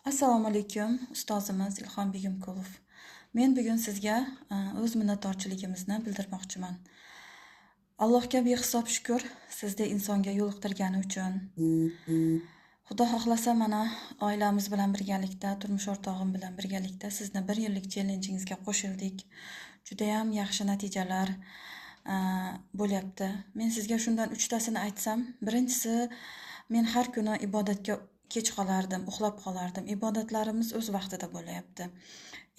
Assalomu alaykum, ustozimiz Ilhom Begimkulov. Men bugun sizga o'z minnatdorchiligimizni bildirmoqchiman. Allohga behisob shukr, sizni insonga yo'liqtirgani uchun. Xudo xohlasa, mana oilamiz bilan birgalikda, turmush o'rtog'im bilan birgalikda sizni 1 yillik challengeingizga qo'shildik. Juda ham yaxshi natijalar bo'lyapti. Men sizga shundan 3 tasini aytsam, birinchisi, men har kuni ibodatga kech qolardim, uxlab qolardim. Ibodatlarimiz o'z vaqtida bo'lyapti.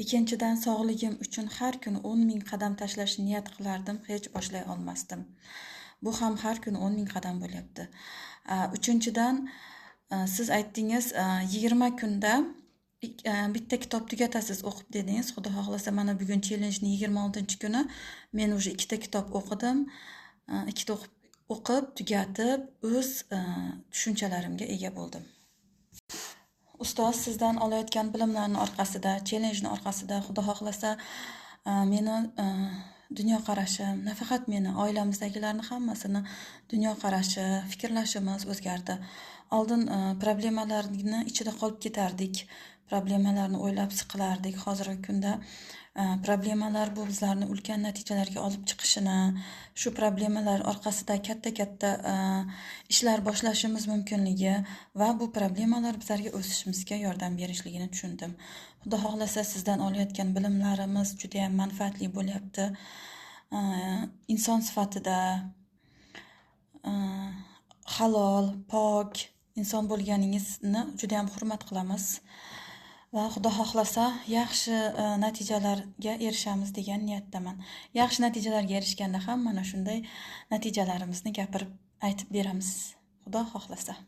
Ikkinchidan, sog'ligim uchun har kuni 10 ming qadam tashlashni niyat qilardim, hech boshlay olmasdim. Bu ham har kuni 10 ming qadam bo'lyapti. Uchinchidan, siz aytdingiz, 20 kunda bitta kitob tugatasiz o'qib dedingiz. Xudo xohlasa, mana bugun challengening 26-kuni men уже 2 ta kitob o'qidim. 2 ta o'qib, tugatib, o'z tushunchalarimga ega bo'ldim. Ustoz, sizdan olayotgan bilimlarning orqasida, challengening orqasida, Xudo xohlasa, meni dunyoqarashim, nafaqat meni, oilamizdagilarning hammasini dunyoqarashi, fikrlashimiz o'zgardi. Oldin problemalarni ichida qolib ketardik, problemalarni o'ylab siqilardik. Hozirgi kunda problemalar bu bizlarni ulkan natijalarga olib chiqishini, shu problemalar orqasida katta-katta ishlar boshlashimiz mumkinligi va bu problemalar bizlarga o'sishimizga yordam berishligini tushundim. Xudo xohlasa, sizdan olayotgan bilimlarimiz juda ham manfaatli bo'lyapti. Inson sifatida halol, pok inson bo'lganingizni juda ham hurmat qilamiz. Va Xudo xohlasa, yaxshi natijalarga erishamiz degan niyatdaman. Yaxshi natijalarga erishganda ham mana shunday natijalarimizni gapirib aytib beramiz. Xudo xohlasa.